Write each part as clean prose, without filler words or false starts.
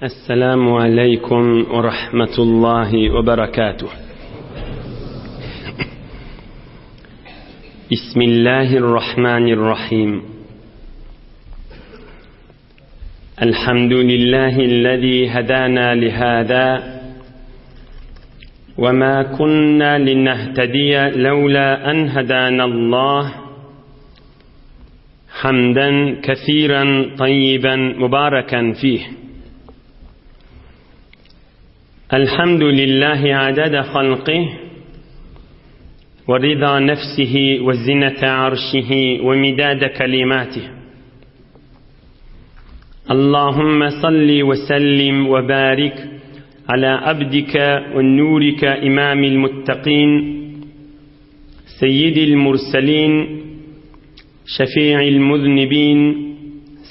السلام عليكم ورحمة الله وبركاته بسم الله الرحمن الرحيم الحمد لله الذي هدانا لهذا وما كنا لنهتدي لولا أن هدانا الله حمدا كثيرا طيبا مباركا فيه الحمد لله عدد خلقه ورضا نفسه وزنة عرشه ومداد كلماته اللهم صل وسلم وبارك على عبدك ونورك إمام المتقين سيد المرسلين شفيع المذنبين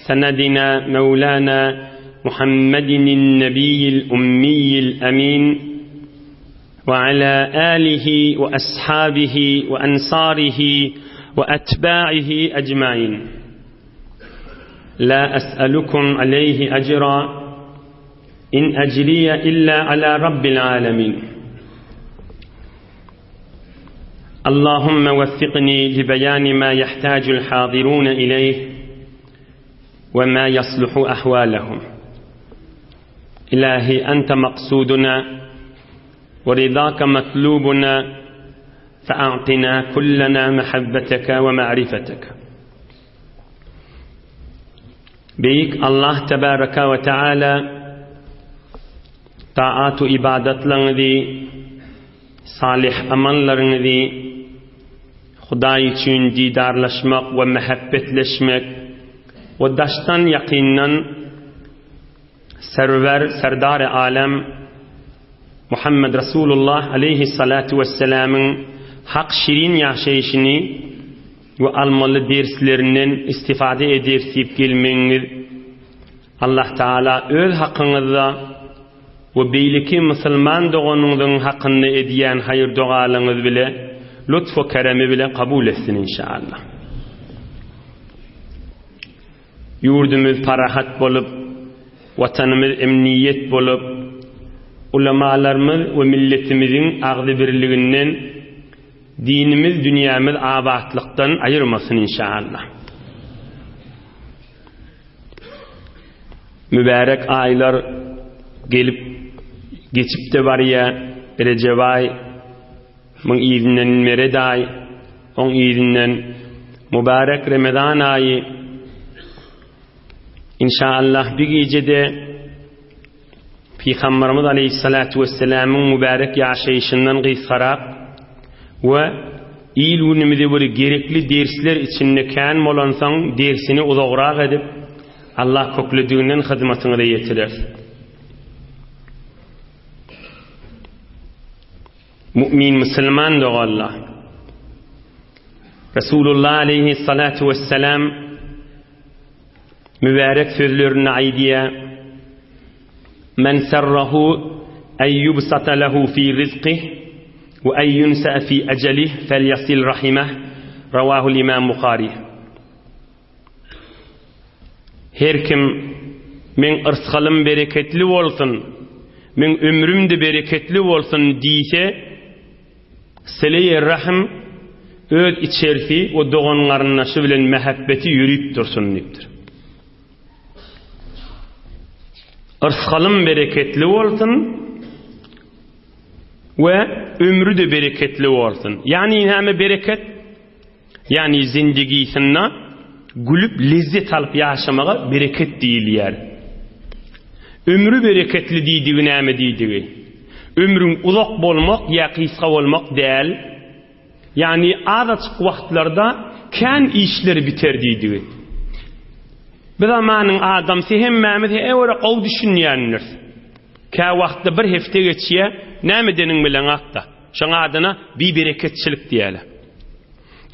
سندنا مولانا محمد النبي الأمي الأمين وعلى آله وأصحابه وأنصاره وأتباعه أجمعين لا أسألكم عليه أجرا إن أجري إلا على رب العالمين اللهم وفقني لبيان ما يحتاج الحاضرون إليه وما يصلح أحوالهم إلهي أنت مقصودنا ورضاك مطلوبنا فأعطنا كلنا محبتك ومعرفتك Beýik Allah tebaraka we teala taat-u ibadatlaryňyzy, salyh amallaryňyzy Hudaý üçin didarlaşmak we mähebbetleşmek we daşdan ýakyndan Serwer, Serdary Alem Muhammed Rasulullah aleýhissalatu wessalamyň hak şirin ýaşaýşyny we almaly derslerinden istifade ederis diýip gelmegiňiz Allah Taala öz hakyňyzda we beýleki musulman doganyňyzyň hakynda edýän haýyr-dogalaryňyz bile lutf we keremi bile kabul etsin inşaallah. Ýurdumyz parahat bolup, Watanymyz emniýet bolup, ulamalarymyz we milletimiziň agzybirliginden Dinimiz dünýämiz abatlykdan aýyrmasyn inşallah. Mübärek aýlar gelip geçip-de barýa, Rejep aý, muň yzyndan Meret aý, oň yzyndan mübärek Remezan aýy. Inşallah bir gijede Pygamberimiz aleýhissalatu wessalamyň mübärek ýaşaýşyndan gysgarak we il-günümize bir gerekli dersler içinde kän bolansoň dersini uzagrak edip Allah köklediginden hyzmatyňyza ýetireris. Mu'min musulman doganlar! Resulullah aleýhissalatu wessalam Mübärek sözlerinde aýdýar, Men sarrahu en yubsata lehu fi rizqih we en yunsa'a fi ejelih felyasil rahimeh Rawahul Imam Buhari. Her kim meň yrsgalym bereketli bolsun, meň ömrüm-de bereketli bolsun diýse, Seleýi Rahym öz içersi we dogan-garyndaşy bilen mähebbeti ýörüp dursun diýipdir. Yrsgalym bereketli bolsun we ömri-de bereketli bolsun. Ýagny näme bereket? Ýagny zindigisinde gülüp lezzet alyp ýaşamaga bereket diýilýär. Ömri bereketli diýdigi näme diýdigi? Ömrüň uzak bolmak ýa gysga bolmak däl. Ýagny azajyk wagtlarda kän işler biter diýdigi. Bu zamanyň adamsy hemmämiz heewere gowy düşünýändiris. Käwagtda bir hepde geçýär, näme edeniň bileňakda. Şoň adyna bibereketçilik diýýärler.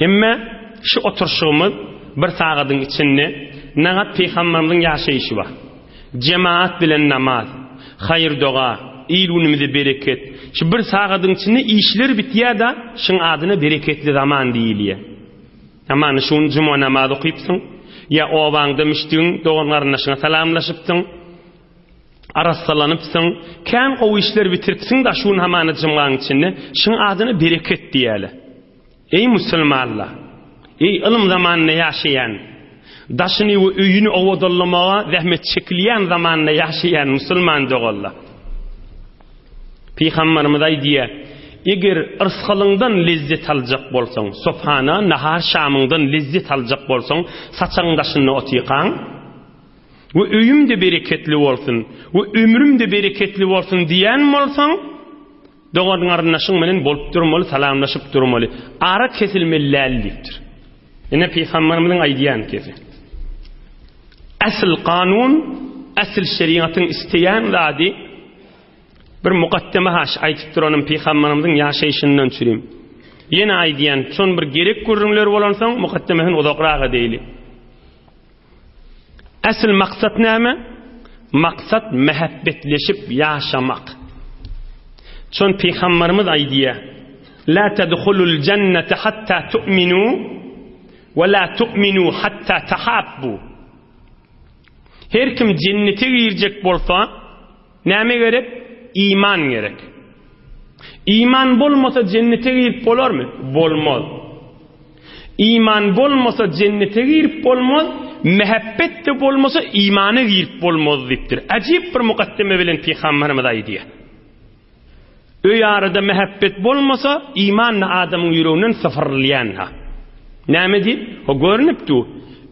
Emme şu oturyşygymyz bir sagadyň içinde nagat pygamberimiziň ýaşaýşy bar. Jemaat bilen namaz, haýyr-doga, il-günümize bereket. Şu bir sagadyň içinde işler bitýär-de, şuň adyna bereketli zaman diýilýär. Amany şu gün juma namaz okypsyň, ýa obaňda müşdigiň dogan-garyndaşyňa salamlaşypsyň. Arassalanypsyň, kän gowy işler bitiripsiň-da şu gün hamana jymgaň içinde, şuň adyna bereket diýýäler. Eý musulmanlar! Eý ylym zamanynda ýaşaýan, daşyny we öýüni owadanlamaga zähmet çekilýän zamanda ýaşaýan musulman doganlar! Pygamberimiz aýdýar, Eger yrsgalyňdan lezzet aljak bolsaň, sophana, nahar-şamyňdan lezzet aljak bolsaň, saçagyň daşynda otykaň, we öýüm-de bereketli bolsun, we ömrüm-de bereketli bolsun diýen bolsaň, dogan-garyndaşyň bilen bolup durmaly, salamlaşyp durmaly. Ara kesilmeli däl diýipdir. Ine Pygamberimiziň aýdýan kesi. Asyl kanun, asyl şerigatyň isleýän zady bir mukaddeme haş aýdyp duranym Pygamberimiziň ýaşaýşyndan çürim. Ýene aýdýan, şon bir gerek gürrüňler bolansoň mukaddemesini uzakrak edeýli. Asyl maksat näme? Maksat mähebbetleşip ýaşamak. Çon Pygamberimiz aýdýar, La tedhulul jennete hatta tu'minu we la tu'minu hatta tahabbu. Her kim jennete girjek bolsa, Näme gerek? Iman gerek. Iman bolmasa jennete girip bolarmy? Bolmaz. Iman bolmasa jennete girip bolmaz, mähebbet-de bolmasa imana girip bolmaz diýipdir. Äjip bir mukaddeme bilen Pygamberimiz aýdýar. Öý arada mähebbet bolmasa, iman-da adamyň ýüreginden syfyrylýan-ha. Näme diýip? Ho görnüp dur.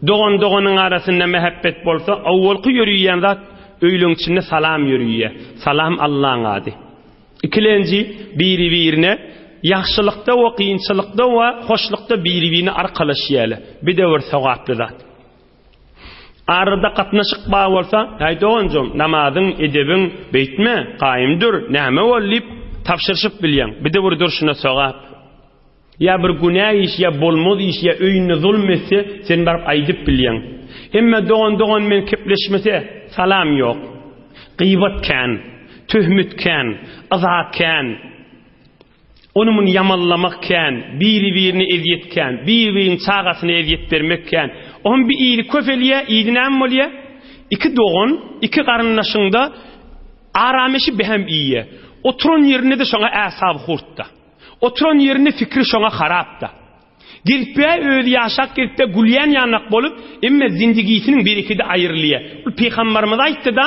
Dogan-doganyň arasynda mähebbet bolsa, owalky ýörüýän zat öýleň içinde salam ýörüýär. Salam Allaň ady. Ikilenji biri-birine ýagşylykda we kynçylykda we hoşlukda biri-birine arkalaşýarlar. Bir-de bir sogaply zat. Arada gatnaşyk bar bolsa, Häý doganjygym, namazyň, edebiň, beýtme, gaýym dur, näme boldy diýip, tabşyryşyp bilýäň. Bir-de bir durşuna sogap. Ýa bir günä iş, ýa bolmaz iş, ýa öýünde zulum etse, sen baryp aýdyp bilýäň. Emma dogan dogan bilen kepleşmese, salam ýok. Gybat kän, töhmet kän, yza kän. Ony-muny ýamanlamak kän, biri-birine ezýet kän, biri-biriniň çagasyna ezýet bermek kän. Onuň bir yzy köpelýär, yzy näme bolýar? Iki dogan, iki garyndaşyňda arameşi behem iýýär. Oturan ýerinde-de şoňa äsaby hurtda. Oturan ýerinde fikri şoňa harapda. Gelipä özi ýaşap gelipä gülýän ýanak bolup, emme zindigisiniň berekedi aýrylýa. Ol pygambarymyz aýtdy-da,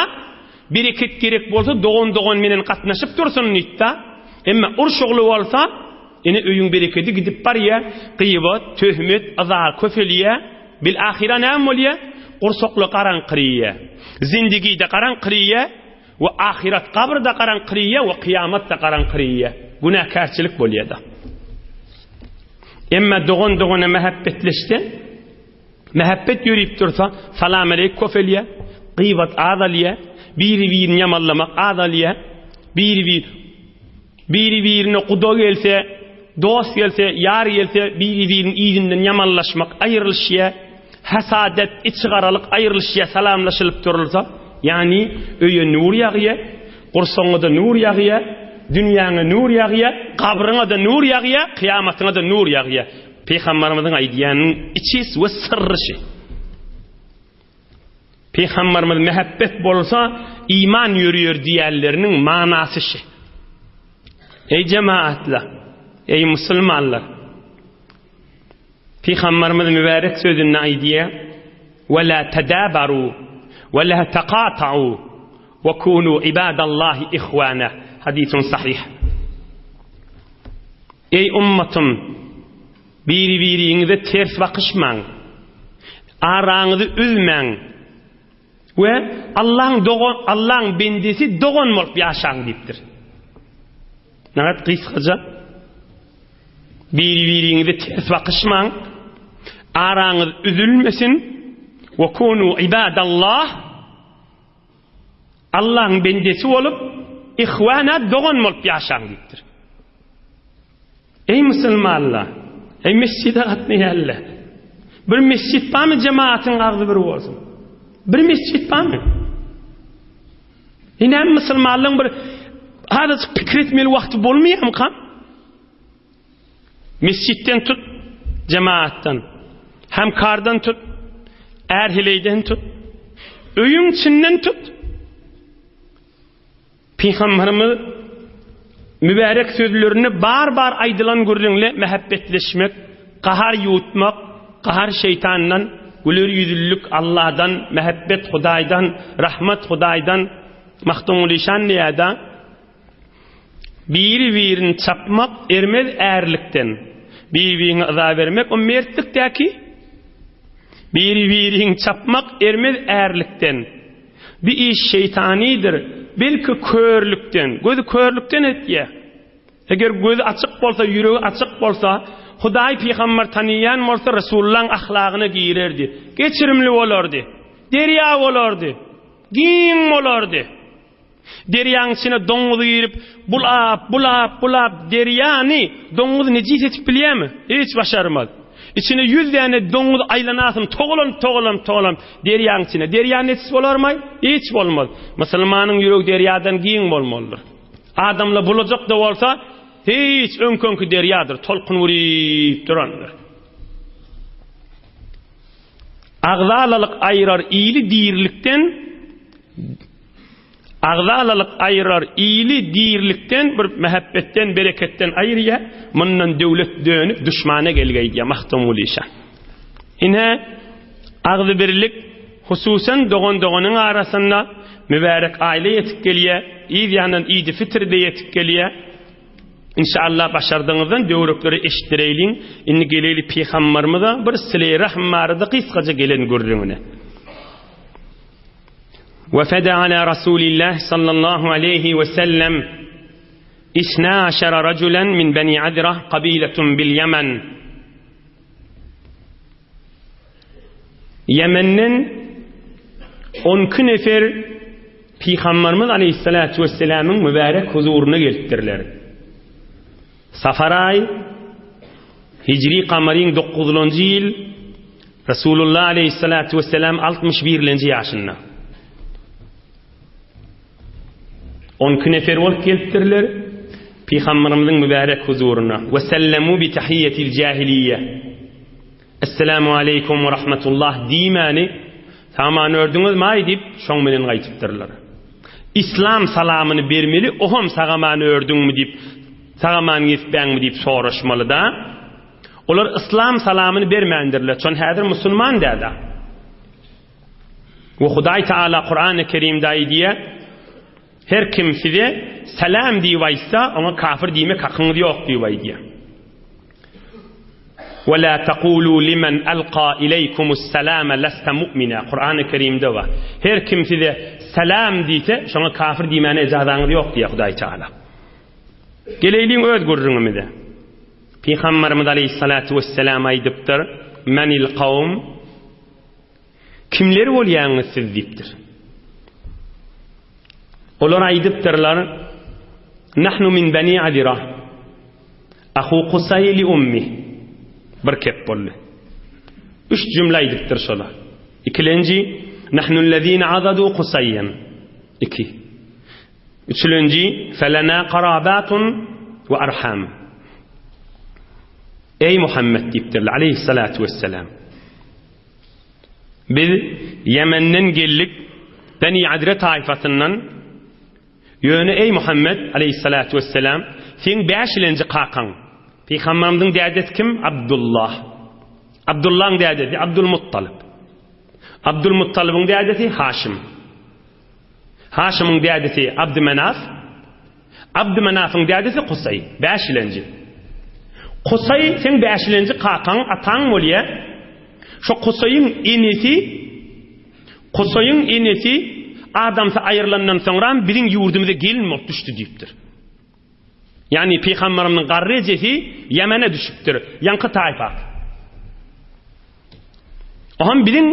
bereket gerek bolsa dogan-dogan menen gatnaşyp dursun diýdi-da. Emme uruş ogly bolsa, ene öýüň berekedi gidip barýa, gyýbat, töhmet, yza köpelýä. Bil ahyra näme bolýa? Gursakly garaňkyryýa. Zindigide garaňkyryýa we ahyrat gabyrda garaňkyryýa we kyýamatda garaňkyryýa. Günäkärçilik bolýa-da. Emma dogan dogana mähebbetleşse, mähebbet ýörüp dursa, salam-aleýk köpelýär, gybat azalýar, biri-birini ýamanlamak azalýar, biri-bir biri-birine guda gelse, dost gelse, ýar gelse, biri-biriniň yzyndan ýamanlaşmak aýrylyşýar, hasadat, içigaralyk aýrylyşýar, salamlaşylyp durulsa, ýagny öýe nur ýagýar, Gursagyňa-da nur ýagýar, dünýäňe nur ýagýar, gabryňa-da nur ýagýar, kyýamatyňa-da nur ýagýar. Pygambarymyzyň aýdýanynyň içi we syrry şi. Pygambarymyz mähebbet bolsa, iman ýörüýär diýenleriniň manasy şi. Eý jemaatlar, eý musulmanlar! Pygamberimiz mübärek sözünde aýdýar, Ve la tadabaru ve la taqata'u ve kunu ibadallahi ihwana. Hadisun sahih. Eý ummatym, biri-biriňize ters bakyşmaň. Araňyzy üzmäň we Allaň dogan Allaň bendesi dogan bolup ýaşaň diýipdir. Nagat gysgaça Biri-biriňize ters bakyşmaň, araňyz üzülmesin, we kunu ibadallah, Allahyň bendesi bolup, ihwana dogan bolup ýaşaň diýipdir. Eý musulmanlar, eý mesjide gatnaýanlar. Bir mesjit barmy jemaatyň agzy bir bolsun? Bir mesjit barmy? Ine musulmanlaryň bir azajyk pikir etmeli wagty bolmaýarmyka? Mesjitden tut, jemaatdan, hemkardan tut, är-heleýden tut, öýüň içinden tut. Pygamberimiz mübärek sözlerinde bar-bar aýdylan gürrüňle mähebbetleşmek, gahar ýuwutmak, gahar şeýtandan, güler ýüzlülik Allahdan, mähebbet Hudaýdan, rahmat Hudaýdan, Magtymguly şan diýýär-de, Biri-birini çapmak ermez ärlikden, bir-biriňe yza bermek o mertlikdäki. Biri-biriňi çapmak ermez ärlikden. Bi iş şeýtanydyr, belki körlükden, gözi körlükden etýär. Eger gözi açyk bolsa, ýüregi açyk bolsa, Hudaý pygamber tanyýan bolsa Resulullaň ahlagyna girerdi. Geçirimli bolardy. Derýa bolardy. Giň bolardy. Derýaň içine doňuz girip, bulap, bulap, bulap, derýany doňuz nejis etip bilýärmi? Hiç başarmaz. Içine ýüz däne doňuz aýlanasyn, togalanyp, togalanyp, togalanyp, derýaň içine. Derýa nejis bolarmaý? Hiç bolmaz. Musulmanyň ýüregi derýadan giň bolmalydyr. Adamlar bulajak-da bolsa, hiç öňki-öňki derýadyr, tolkun uryp durandyr. Agzalalyk aýyrar ili dirilikden, Agzalalyk aýyrar ili dirilikden, bir mähebbetden, bereketden aýyrýar, mundan döwlet dönüp duşmana gelgeý diýýär Magtymguly şa. Ine, agzybirlik, hususan dogan-doganyň arasynda mübärek aýla ýetip gelýär, yz ýanyndan Idi-Fitr-de ýetip gelýär. Inşallah başardygyňyzdan döwreklere eşitdireýliň. Indi geleýli pygambarymyza bir sile-i-rahm barada gysgaça gelen gürrüňine. Wefede ala Rasulillah sallallahu aleýhi we sellem isna aşara rajulen min beni Azra kabiletun bil Yemen. Ýemenden on iki nefer Pygamberimiz aleýhissalatu wesselamyň mübärek huzuryna gelipdirler. Safar aý, hijri kamaryň dokuzynjy ýyl, Resulullah aleýhissalatu wesselam 61-lenji ýaşynda. 12 nefer bolup gelipdirler Pygamberimiziň mübärek huzuryna. We sellemu bi tahiyyetil jahiliýe. Esselamu aleýkum we rahmetullah diýmäni saman ördüňizmaý diýip şoň menen gaýtypdyrlar. Islam salamyny bermeli, oham sagaman ördüňmi diýip, sagaman gezipbäňmi diýip soraşmaly-da. Olar yslam salamyny bermändirler. Şon häzir musulman däl-a. We Hudaý Taala Kurany Kerimde aýdýar, Her kim size salam diýip aýtsa, oňa kafir diýmek hakyňyz ýok diýip aýdýar. We la taqulu limen alqa ileýkumus salama lasta mu'mina. Kurany Kerimde bar. Her kim size salam diýse, şoňa kafir diýmäne ejazaňyz ýok diýýär Hudaý Taala. Geleýliň öz gürrüňimize. Pygamberimiz aleýhissalatu wesselam aýdypdyr, Menil kawm Kimler bolýaňyz siz diýipdir. Olar aýdypdyrlar, Nahnu min Bani Adira. Ahu Kusay li ummi. Bir kep boldy. Üç jümle aýdypdyr şola. Ikilenji, Nahnu allazina azadu Kusaýyan. Iki. Üçülenji, Felena karabatun we arham. Eý Muhammet diýipdirler, aleýhissalatu wesselam. Biz Ýemenden geldik, Beni Adre taýfasyndan. Ýöne eý Muhammet, aleýhissalatu wesselam, seň bäşilenji kakaň, Pygamberimiziň dädesi kim? Abdullah. Abdullahyň dädesi Abdulmuttalyp. Abdulmuttalybyň dädesi Haşym. Haşymyň dädesi Abdymenaf. Abdymenafyň dädesi Kusaý, bäşilenji. Kusaý seň bäşilenji kakaň, ataň bolýa. Şo Kusaýyň enesi, Kusaýyň enesi adamsy aýrylandan soňram biziň ýurdumyza gelin bolup düşdi diýipdir. Ýagny pygamberimiziň garry ejesi Ýemene düşüpdir, ýaňky taýpa. Oňam biziň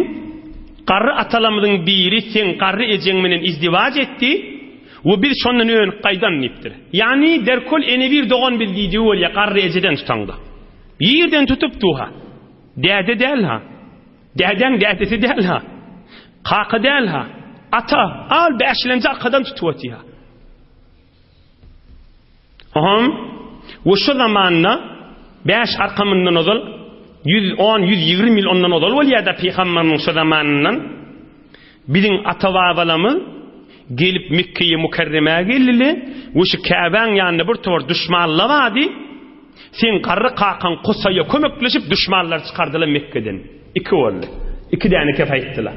garry atalarymyzyň biri seň garry ejeň menen izdiwaç etdi we biz şondan önüp gaýdan diýipdir. Ýagny derkol ene bir dogan biz diýdigi bolýar garry ejeden tutaňda. Ýerden tutup duha. Däde däl ha. Dädäň dädesi däl ha. Kaka däl ha. Ata, al bäşilenji arkadan tutup otyr. Oňam we şo zamanda bäş arka mundan ozal 110, 120 ýyl ondan ozal bolýar-da pygamberimiziň şo zamanyndan biziň ata-babalarymyz Gelip Mekgeýi Mükerremä geldiler we şu Käbäň ýanynda bir towar duşmanlar bardy. Seň garry kakaň Kusaýa kömekleşip duşmanlary çykardylar Mekgeden. Iki boldy. Iki däne kef aýtdylar.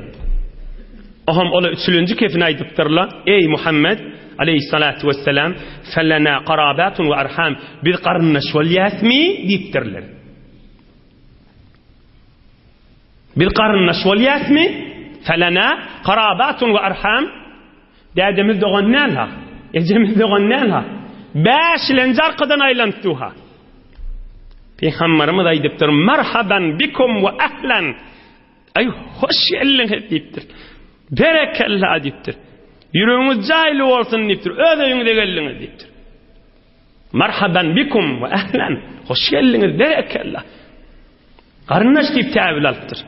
Oham olar üçülenji kefini aýdypdyrlar, Eý Muhammet, aleýhissalatu wesselam, felena karabatun we arham, biz garyndaş bolýasmy? diýipdirler. Biz garyndaş bolýasmy? Felena karabatun we arham. Dädemiz dogan däl-ha, ejemiz dogan däl-ha. Bäşilenji arkadan aýlanyp dur-ha. Pygamberimiz aýdypdyr, Merhaban bikum we ahlan. Aý, hoş geldiňiz diýipdir. Berekella diýipdir. Ýüregiňiz jaýly bolsun diýipdir. Öz öýüňize geldiňiz diýipdir. Marhaban bikum we ahlan. Hoş geldiňiz, berekella. Garyndaş diýip täwil alypdyr.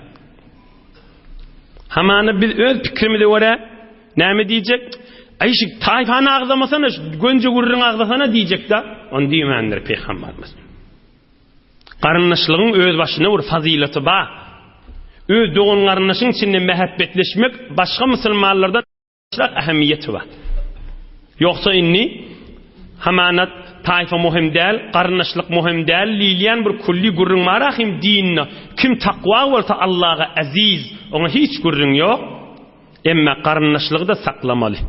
Hamana biz öz pikrimize görä näme diýjek? Aý şu taýfany agzamasana, şu gönje gürrüň agzasana diýjek-de, ony diýmändir pygamberimiz. Garyndaşlygyň öz başyna bir fazylaty bar. Öz dogan-garyndaşyň içinde mähebbetleşmek başga musulmanlardan Şurak ähmiýeti bar. Ýogsa indi hamanat taýfa möhüm däl, garyndaşlyk möhüm däl diýilýän bir külli gürrüň bar ahym dinde. Kim takwa bolsa Allaha eziz, oňa hiç gürrüň ýok. Emma garyndaşlygy-da saklamaly.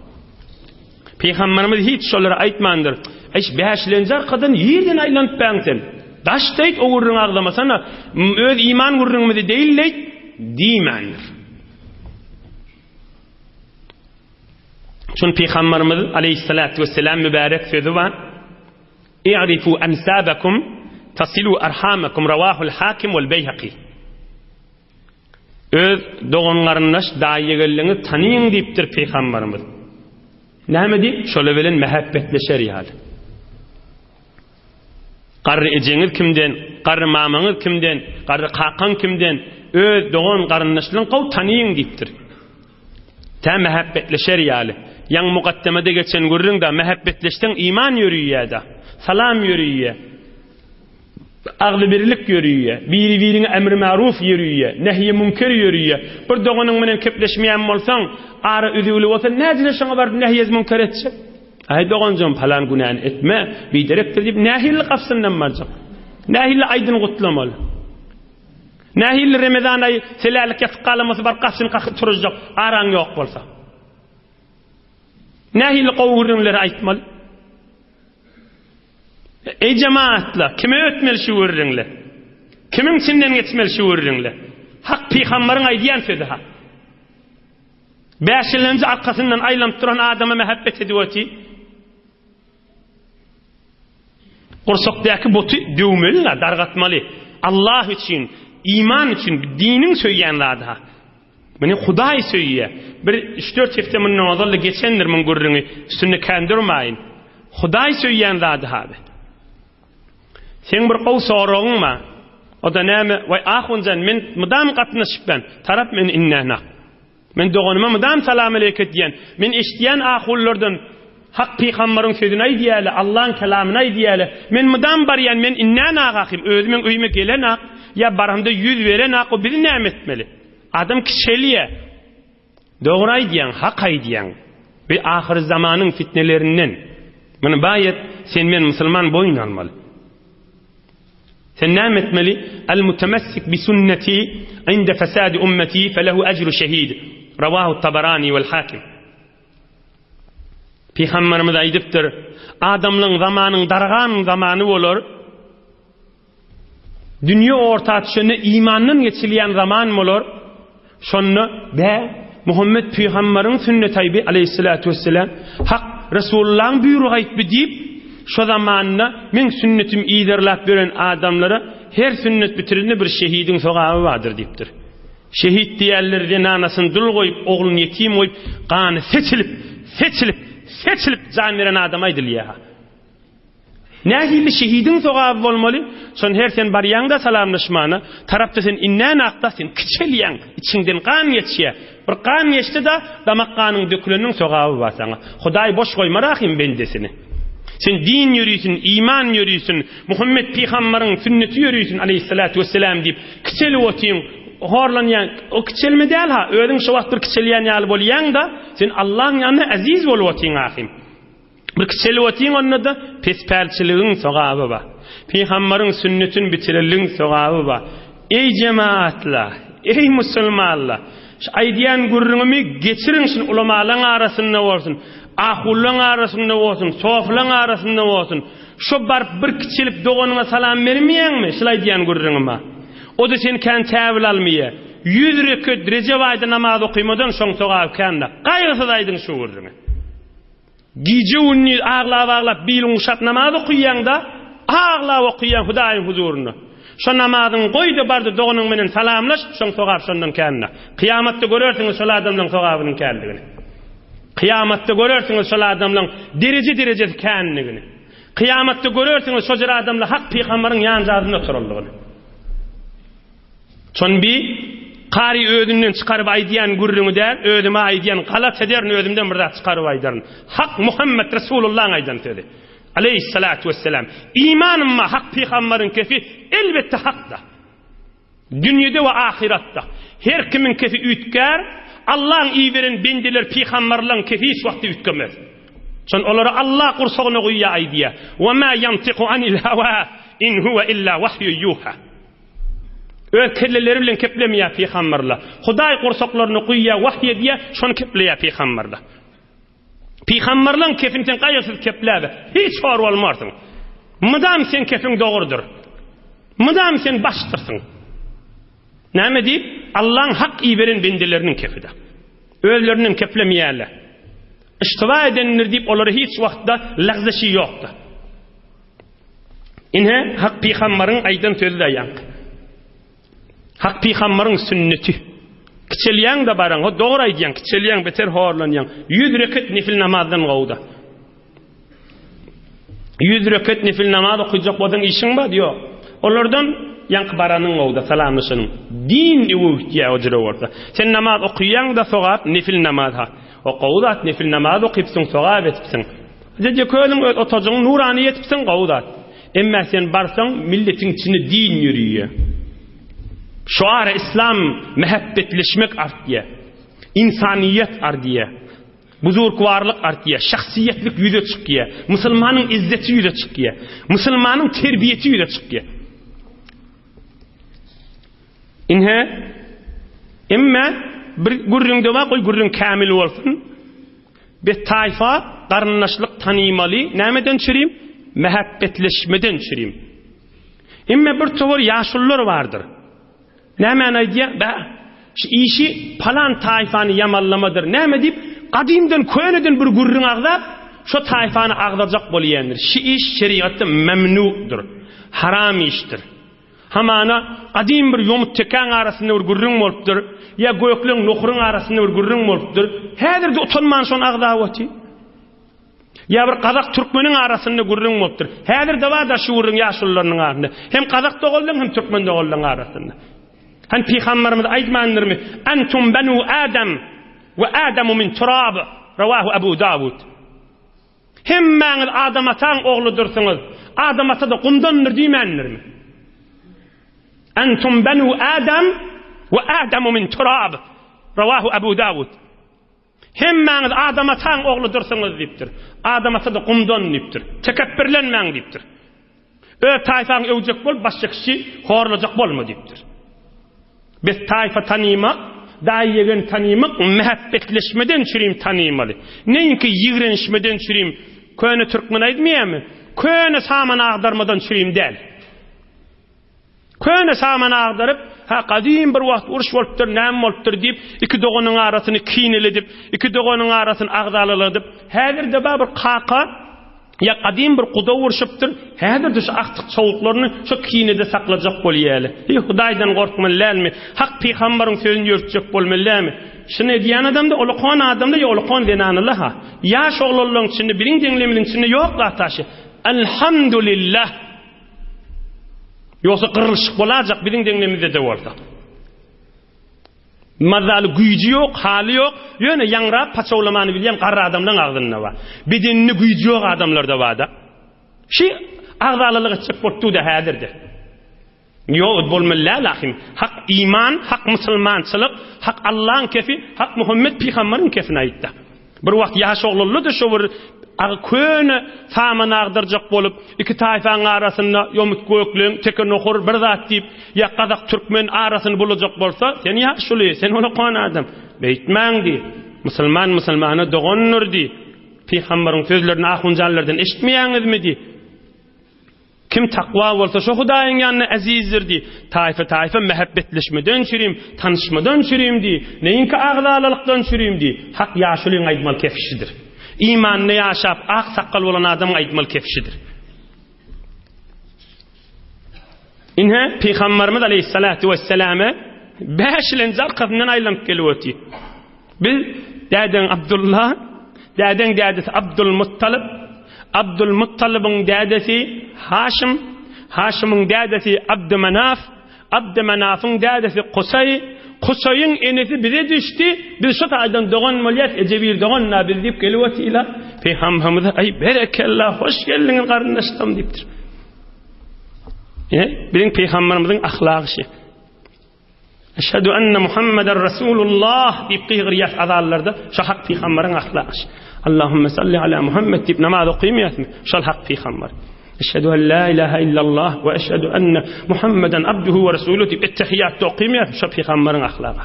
Pygamberimiz hiç şolary aýtmandyr. Eý, bäşilenji arkadan ýerden aýlanyp bäň sen. Daş deýt o gürrüňi agzamasana, öz iman gürrüňimizi deýil deýt diýmändir. Şun Pygamberimiz aleyhissalatu vesselam mübarek sözü bar. I'rifu ansabakum tasilu arhamakum rawahul hakim wal beyhaqi. Öz dogan garyndaş daýy-ýegenliňizi tanyň diýipdir Pygamberimiz. Näme diýip? Şolar bilen mähebbetleşer ýaly. Garry ejeňiz kimden, garry mamaňyz kimden, garry kakaň kimden, öz dogan garyndaşlaryňy gowy tanyň diýipdir. Tä mähebbetleşer ýaly. Ýaňy mukaddemede geçen gürrüň-da, mähebbetleşseň iman ýörüýär-de, salam ýörüýär, agzybirlik ýörüýär, biri-biriňe emri-maruf ýörüýär, nähýi-münker ýörüýär. Bir doganyň bilen kepleşmeýän bolsaň, ara üzüwli bolsa, näjele şoňa baryp nähýez-münker etjek? Aý doganjygym palan günäni etme, biderekdir diýip nähili gapysyndan barjak? Nähili aýdyny gutlamaly? Nähili Remezan aýy selälik ýatyp galamasy baryp gapysyny kakyp turuzjak araň ýok bolsa? Nähili gowy gürrüňleri aýtmaly? Eý jemaatlar, kime ötmeli şu gürrüňler? Kimiň içinden geçmeli şu gürrüňler? Hak pygambaryň aýdýan sözi hak. Bäşilenji arkasyndan aýlanyp duran adama mähebbet edip oty. Gursakdaky boty döwmeli-la, dargatmaly. Allah üçin, iman üçin, diniň söýýän zady-ha. Muny Hudaý söýýär. Bir üç-dört hepde mundan ozal-da geçendir muň gürrüňi, üstünde kän durmaýyn. Hudaý söýýän zady-ha bi. Seň bir gowy soragyň bar. O-da näme, Waý, ahunjan, men mydam gatnaşypman, tarap meni indänak. Men doganyma mydam salam-aleýke diýýän. Men eşidýän ahunlardan Hak pygambaryň sözüni aýdýarlar, Allaň kelamyny aýdýarlar. Men mydam barýan, men indänak ahym, özi meň öýüme gelenak, ýa baramda ýüz berenak, o biz näme etmeli? Adam kiçelýär. Dogry aýdýaň, hak aýdýaň. Bi ahyry zamanyň fitnelerinden. Muny baýat sen men musulman boýun almaly. Sen näme etmeli? El mutemessik bi sünneti inde fesadi ummeti felehu ecru şehid. Rawahu Tabarani vel Hakim. Pygamberimiz aýdypdyr, adamlaryň zamanyň dargan zamany bolar. Dünýe orta düşende imandan geçilýän zaman bolar. Şonda, Bä, Muhammet pygambaryň sünnetaýby aleýhissalatu wesselam, Hak Resulullahyň buýrugy aýtby diýip, şo zamanda meň sünnetimi yzarlap ýören adamlara her sünnet bitirende bir şehidiň sogaby bardyr diýipdir. Şehit diýerler zenanasyny dul goýup, ogluny ýetim goýup, gany seçilip, seçilip, seçilip jan beren adama aýdylýar. Nähili şehidiň sogaby bolmaly? Şon her sen barýaňda salamlaşmana, tarapda sen innän akda sen kiçelýäň, içiňden gan geçýär. Bir gan geçdi-da, damak ganyň döküleniniň sogaby bar saňa. Hudaý boş goýmar ahym bendesini. Sen din ýörisin, iman ýörisin, Muhammet pygambaryň sünneti ýörisin aleýhissalatu wesselam diýip, kiçelip otyň. horlanýaň. O kiçelme däl ha, özüň şo wagt bir kiçelýän ýaly bolýaň-da, sen Allaň ýanynda eziz bolup otyň ahym. Bir kiçelip otyň onda-da pespälçiligiň sogaby bar. Pygambaryň sünnetini bitirenligiň sogaby bar. Eý jemaatlar, eý musulmanlar, şu aýdýan gürrüňimi geçiriň şuny ulamalaň arasynda bolsun, ahullaň arasynda bolsun, soflaň arasynda bolsun. Şo baryp bir kiçelip doganyňa salam bermeýäňmi şul aýdýan gürrüňime? O-da seni kän täwil almaýa. Ýüz reket Rejep aýda namaz okymadan şoň sogaby kän-de. Gaýgysyz aýdyň şu gürrüňi. Gije-gündiz aglap-aglap biliň guşap namaz okyýaň-da, aglap okyýaň Hudaýyň huzurynda. Şo namazyňy goý-da bar-da doganyň menen salamlaş, şoň sogaby şondan kän-de. Kyýamatda görersiňiz şol adamlaň sogabynyň kändigini. Kyýamatda görersiňiz şol adamlaň dereje-derejesi kändigini. Kyýamatda görersiňiz şo jür adamlaň hak pygambaryň ýanjazynda oturanlygyny. Şony bi kary özünden çykaryp aýdýan gürrüňi däl, özüme aýdýan galat ederin, özümden bir zat çykaryp aýdaryn. Hak Muhammet Resulullahyň aýdan sözi. Aleýhissalatu wesselam. Imanym bar, hak pygambaryň kefi elbetde hakda. Dünýede we ahyratda. Her kimiň kefi üýtgär, Allaň iberen bendeleri pygambarlaryň kefi hiç wagtda üýtgemez. Şony olara Allah gursagyna guýýar aýdýar. Wa ma ýantiku anil hawa in huwa illa wahýu ýuha. Öz kelleleri bilen keplemeýär pygamberler. Hudaý gursaklaryna guýýar, wahyý edýär, şony kepleýär pygamberler. Pygamberleň kepini sen gaýgysyz kepläbe, hiç hor bolmarsyň. Mydam seň kepiň dogrudyr. Mydam sen başdyrsyň. Näme diýip? Allaň hak iberen bendeleriniň kepide. Özlerinden keplemeýärler. Iştiba edendir diýip olara hiç wagtda lagzaşy ýokdy. Ine, Hak pygambaryň aýdan sözi-de ýaňky. Hak pygambaryň sünneti. Kiçelýäň-de baraň, ho dogry aýdýaň, kiçelýäň, beter horlanýaň. Ýüz reket nefil namazdan gowy-da. Ýüz reket nefil namaz okyjak bolsaň işiň bar, ýok. Olardan ýaňky baranyň gowy-da, salamlaşanyň. Din öwütýär o jüre bolsa. Sen namaz okyýaň-da sogap, nefil namaz ha. O gowy zat, nefil namaz okypsyň, sogap etipsiň. Jeje kölüň öz otajygyň nurany ýetipsiň gowy zat. Emmä sen barsaň milletiň içinde din ýörüýä. Şu ara islam mähebbetleşmek artýa. Ynsanyýet ardýa. Buzurgwarlyk artýa. Şahsyýetlik ýüze çykýa. Musulmanyň izzeti ýüze çykýa. Musulmanyň terbiýesi ýüze çykýa. Inhe emmä bir gürrüňde bar goý gürrüň kämil bolsun. Biz taýfa garyndaşlyk tanymaly nämeden çürim? Mähäbbetleşmeden çürim. Emme bir towar ýaşulular bardyr. Nämäni aýdýar? Bä, şu işi palan taýfany ýamanlamadyr. Näme diýip, gadymdan köneden bir gürrüň agzap, şo taýfany agzajak bolýandyr. Şu iş şerigatda memnudur. Haram işdir. Hamana, gadym bir ýomut tekäň arasynda bir gürrüň bolupdyr, ýa gökleň nohuryň arasynda bir gürrüň bolupdyr. Häzir-de utanman şony agzap otyr. Ýa bir gazak türkmeniň arasynda gürrüň bolupdyr. Häzir-de bar-da şu gürrüň ýaşulularynyň arasynda. Hem gazak doganlaryň, hem türkmen doganlaryň arasynda. Hany pygamberimiz aýtmandyrmy? Entum benu Adam we Adamu min turab. Rawahu Abu Dawud. Hemmäňiz Adam ataň ogludyrsyňyz. Adam ata-da gumdandyr diýmändirmi? Entum benu Adam we Adamu min turab. Rawahu Abu Dawud. Hemmäňiz Adam ataň ogludyrsyňyz diýipdir. Adam ata-da gumdan diýipdir. Tekepbirlenmäň diýipdir. Öz taýfaňy öwjek bolup başga kişi horlajak bolma diýipdir. Biz taýfa tanymak, daýy-ýegen tanymak mähepbetleşmeden çürim tanymaly. Neýinki ýigrenişmeden çürim, köne türkmen aýdmaýarmy? Köne saman agdarmadan çürim däl. Köne saman agdaryp, ha gadym bir wagt uruş bolupdyr, näme bolupdyr diýip, iki doganyň arasyny kineledip, iki doganyň arasyny agzalaladyp, häzir-de bar bir kaka, Ýa gadym bir guda urşupdyr, häzir-de şu agtyk çowluklaryny şo kinede saklajak bolýaly. Heý, Hudaýdan gorkmaly dälmi? Hak pygambaryň sözüni ýörütjek bolmaly dälmi? Şuny edýän adam-da ulakan adam-da ýa ulakan zenanaly-ha. Ýaş oglanlaryň içinde, biziň deňlemizin içinde ýok zat-a şi. Elhamdulillah! Ýogsa gyrlyşyk bolajak biziň deňlemizde-de bolsa. Mazaly güýji ýok, haly ýok, ýöne ýaňrap paçawlamany bilýän garry adamlaň agzynda bar. Bedeninde güýji ýok adamlarda bar-da. Şi agzalalyk etjek bolup dur-da häzir-de. Ýok, bolmaly däl ahim. Hak iman, hak musulmançylyk, hak Allaň kefi, hak Muhammet pygambaryň kefini aýtda. Bir wagt ýaş oglanlar-da şo bir agy köne saman agdarjak bolup, iki taýfaň arasynda ýomut gökleň, teke nohur bir zat diýip, ýa gazak türkmen arasyny bulajak bolsa, sen ýaşuly, sen olakan adam, beýtmäň diý. Musulman musulmana dogandyr diý. Pygambaryň sözlerini ahunjanlardan eşitmeýäňizmi diý. Kim takwa bolsa, şo Hudaýyň ýanynda äzizdir diý. Taýfa-taýfa mähebbetleşmeden çürim, tanyşmadan çürim diý. Neýinki agzalalykdan çürim diý. Hak ýaşulyň aýdmaly kefişidir. Imanda ýaşap, ak sakgal bolan adamyň aýdmaly kefişidir. Ine, Pygamberimiz aleýhissalatu wesselame bäşilenji arkasyndan aýlanyp gelip otyr. Biz dädeň Abdulla, dädeň dädesi Abdulmuttalyp, Abdulmuttalybyň dädesi Haşym, Haşymyň dädesi Abdymanaf, Abdymanafyň dädesi Kusaý, Kusaýyň enesi bize düşdi, biz şu taýdan dogan bolýas, eje bir dogan-da biz diýip gelip otyrlar. Pygamberimize, Aý, berekella, hoş geldiňiz garyndaşlarym diýipdir. Ine, biziň pygamberimiziň ahlagy şi. Eşhedü enne Muhammeden Resulullah diýip gygyrýas azanlarda, şo hak pygamberiň ahlagy. Allahümme salli ala Muhammed diýip namaz okaýmaýasmy? Şol hak pygamber. Eşhedü en la ilaha illallah we eşhedü enne Muhammeden abduhu we resuluhu diýip ettehiýatda okaýmaýasmy? Şo pygamberiň ahlagy.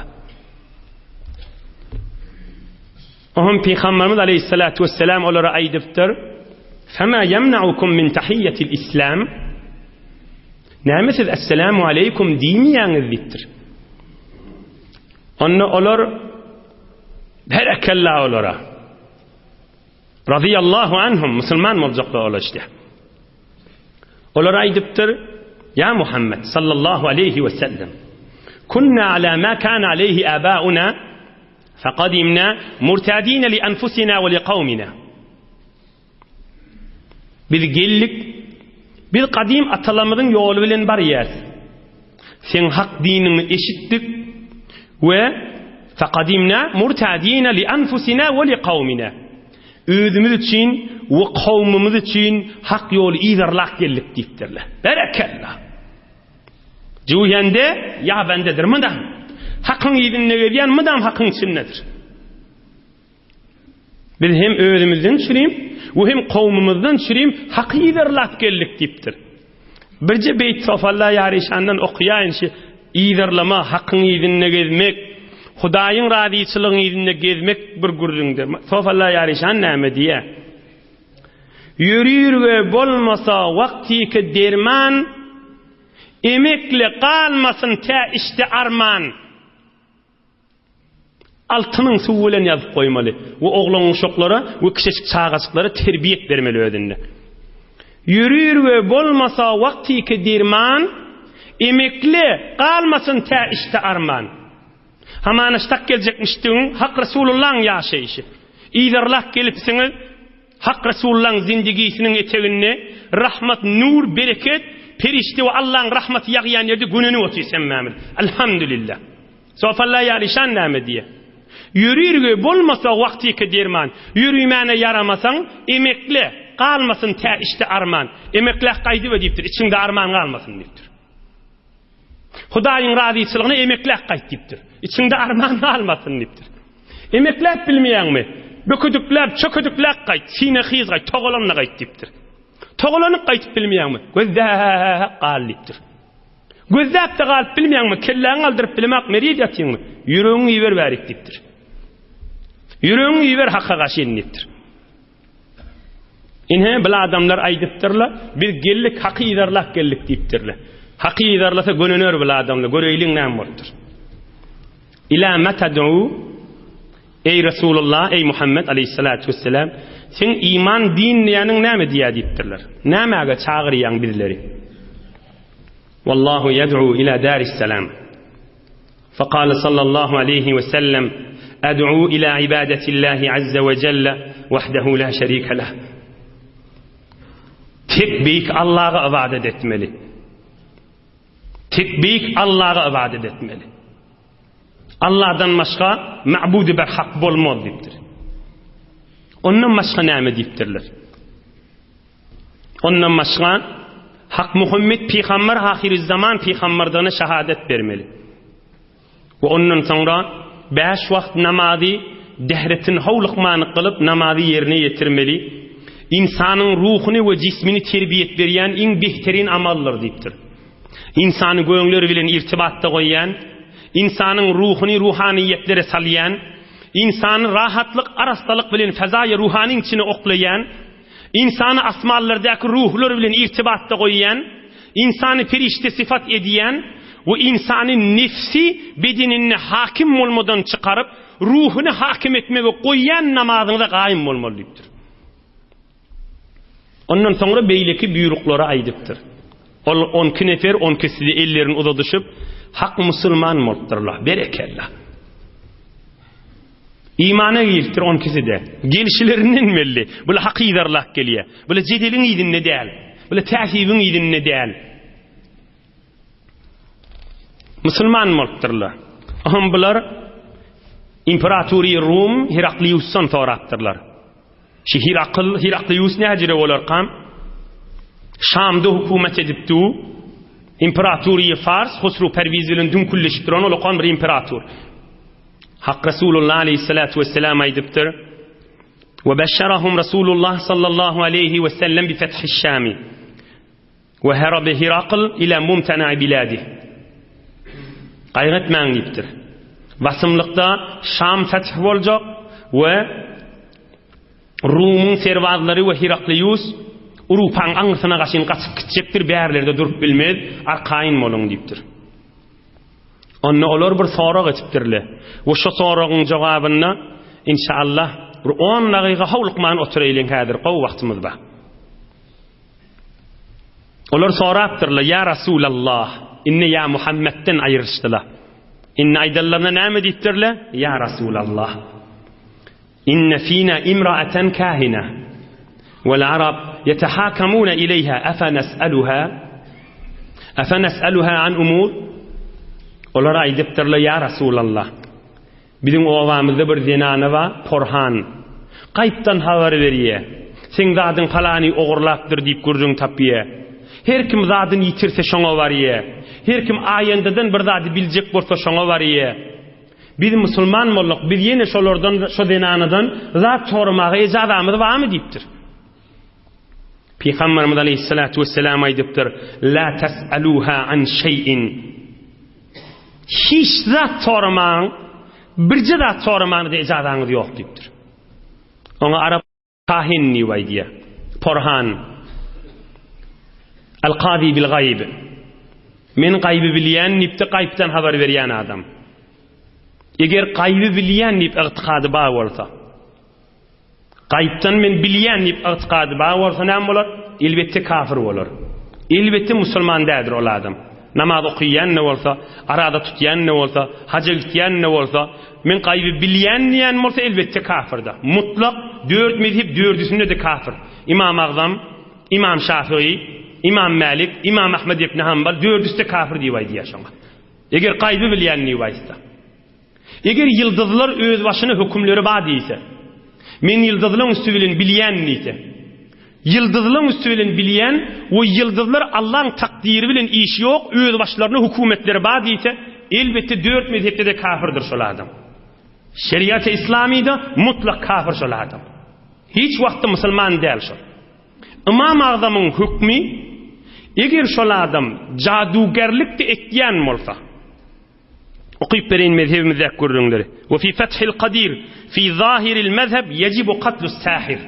Oňam Pygamberimiz aleyhissalatu vesselam olara aýdypdyr, Fema yemnaukum min tahiyyetil islam? Näme siz Esselamu aleýkum diýmeýäňiz diýipdir. Onda olar Berekella olara. Radiyallahu anhum musulman boljaklar olar işte. Olar aýdypdyr, Ýa Muhammed sallallahu aleýhi we sellem. Kunna ala ma kana aleýhi abauna faqadimna murtadina li anfusina we li qawmina. Biz geldik, biz gadym atalarymyzyň ýoly bilen barýas. Seň hak diniňi eşitdik we faqadimna murtadina li anfusina we li qawmina. Özümiz üçin we kowmumyz üçin hak ýoly yzarlap geldik diýipdirler. Berekella! Jüwhende ýa bendedir mydam. Hakyň yzynda gezýän mydam hakyň içindedir. Biz hem özümizden çürim we hem kowmumyzdan çürim haky yzarlap geldik diýipdir. Birje beýt Sofalla Ýaryşandan okaýaýyn şi yzarlama, hakyň yzynda gezmek, Hudaýyň razyçylygyň yzynda gezmek bir gürrüňdir. Sofalla Ýaryşan näme diýýär? Ýörürge bolmasa wagtyky derman, Emekli galmasyn tä içde arman. Altynyň suwy bilen ýazyp goýmaly we oglan-uşaklara we kiçijik çagajyklara terbiýet bermeli özünde. Ýörir we bolmasa wagtyky derman, emekli galmasyn tä içde arman. Hamana ştak geljekmişdigiň Hak Resulullaň ýaşaýşy. Yzarlap gelipsiňiz Hak Resulullaň zindigisiniň eteginde rahmat, nur, bereket, perişde we Allaň rahmaty ýagýan ýerde gönenip otyrys hemmämiz. Alhamdulillah. Sofalla ýalyşan näme diýýär? Ýörirge bolmasa wagtyky derman, Ýörimäne ýaramasaň, emekle, galmasyn tä içde arman. Emekläp gaýdyber diýipdir, içiňde arman galmasyn diýipdir. Hudaýyň razyçylygyna emekläp gaýt diýipdir. Içiňde arman galmasyn diýipdir. Emekläp bilmeýäňmi? Böküdikläp, çöküdikläp gaýt, sine hyz gaýt, togalanyna gaýt diýipdir. Togalanyp gaýtyp bilmeýäňmi? Gözläp gal diýipdir. Gözläp-de galyp bilmeýäňmi, kelläňi galdyryp bilemak meriz ýatyňmy? Ýüregiňi iber bärik diýipdir. Ýüregiňi iber haka gaşyn diýipdir. Ine, bil adamlar aýdypdyrlar, biz geldik, haky yzarlap geldik diýipdirler. Haky yzarlasa gönener bil adamlar, göreýliň näme bolupdyr. Ila matadu Eý Resulullah, eý Muhammed aleyhissalatu vesselam, sen iman din diýeniň näme diýýär diýipdirler. Nämäge çagyrýaň bizleri? Wallahu yad'u ila daris salam. Faqala sallallahu aleyhi ve sellem Ad'u ila ibadetillahi azza ve celle wahdehu la şerike leh. Tek beýik Allaha ibadet etmeli. Tek beýik Allaha ibadet etmeli. Allahdan başga ma'budy ber hak bolmaz diýipdir. Ondan başga näme diýipdirler? Ondan başga. Hak Muhammet pygamber ahyrüzzaman pygamberdigine şahadat bermeli. We ondan soňra bäş wagt namazy dähretin howlukman kylyp namazy ýerine ýetirmeli. Ynsanyň ruhuny we jismini terbiýet berýän iň behterin amaldyr diýipdir. Ynsany göňler bilen irtibatda goýýan, ynsanyň ruhuny ruhanyýetlere salýan, ynsany rahatlyk, arassalyk bilen fezaýy ruhanyň içine oklaýan, Ynsany asmanlardaky ruhlar bilen irtibatda goýýan, ynsany perişde syfat edýän we ynsany nefsi bedeninde hakim bolmadan çykaryp, ruhuny hakim etmege goýýan namazyňyza gaýym bolmaly diýipdir. Ondan soňra beýleki buýruklary aýdypdyr. Ol onki nefer onkisi-de ellerini uzadyşyp, hak musulman bolupdyrlar. Berekella! Imana giripdir onkisi-de. Gelşilerinden belli. Bular haky yzarlap gelýär. Bular jedeliň yzynda däl. Bular täsibiň yzynda däl. Musulman bolupdyrlar. Oňam bular Imperatory Rum Herakliusdan sorapdyrlar. Şi Hirakyl, Heraklius näjire bolarkam? Şamda hökümet edipdi. Imperatory Fars Husru Perwiz bilen düňkülleşip duran ulakan bir imperator. Hak Resulullah aleyhissalatu vesselam aýdypdyr. Ve beşşerahum Resulullah sallallahu aleyhi ve sellem bi fethi Şami. Ve herabe Hirakl ila mumtana'i biladi. Gaýgy etmäň diýipdir. Basymlykda Şam feth boljak we Rumyň serbazlary we Heraklius Urupaň aňyrsyna gaşyn gaçyp gitjekdir, bärlerde durup bilmez, arkaýyn boluň diýipdir. Onda olar bir sorag etipdirler. We şo soragyň jogabynda inşallah bir on dagyga howlukman oturaýlyň häzir gowy wagtymyz bar. Olar sorapdyrlar, Ýa Rasulallah, indi ýa Muhammetden aýrylyşdylar. Indi aýdanlarynda näme diýipdirler? Ýa Rasulallah. Inne fina imra'atan kahina. Wal arab yetahakamuna ileýha afa nas'aluha? Afa nas'aluha an umur? Olar aýdypdyrlar, Ýa Rasulallah, biziň obamyzda bir zenana bar, porhan. Gaýypdan habar berýär. Seň zadyň palany ogurlapdyr diýip gürrüň tapýar. Her kim zadyny ýitirse şoňa barýar. Her kim aýandadan bir zady biljek bolsa şoňa barýar. Biz musulman bolduk, biz ýene şolardan, şo zenanadan zat soramaga ejazamyz barmy diýipdir. Pygamberimiz aleyhissalatu vesselam aýdypdyr, La tas'aluha an şey'in. Hiç zat soramaň, birje zat soramaňyza ejazaňyz ýok diýipdir. Oňa arap Kahin diýip aýdýar. Porhan. Al-Kazi bil gaýb. Men gaýby bilýän diýip-de gaýypdan habar berýän adam. Eger gaýby bilýän diýip ygtykady bar bolsa, gaýypdan men bilýän diýip ygtykady bar bolsa näme bolar? Elbetde kafir bolar. Elbetde musulman däldir ol adam. Namaz okaýan-da bolsa, araza tutýan-da bolsa, haja gitýän-de bolsa, men gaýyby bilýän diýen bolsa elbetde kafirdir. Mutlak dört mezhep dördüsinde-de kafir. Imam Agzam, Imam Şafygy, Imam Mälik, Imam Ahmed ibn Hanbal dördüsi-de kafir diýip aýdýar şoňa. Eger gaýyby bilýän diýip aýtsa. Eger ýyldyzlar özbaşyna hökümleri bar diýse, men ýyldyzlaň üsti bilen bilýän diýse, ýyldyzlaň üsti bilen bilýän we ýyldyzlar Allaň takdyry bilen işi ýok, özbaşlaryna hökümetleri bar diýse, elbetde dört mezhepde-de kafirdir şol adam. Şeriaty islamyda mutlak kafir şol adam. Hiç wagtda musulman däl şol. Ymam Agzamyň hökmi, eger şol adam jadugärlik-de etýän bolsa, Okyp bereýin mezhebimizdäki gürrüňleri. We fi Fethil Kadir fi zahiril mezheb yejibu katlus sahir.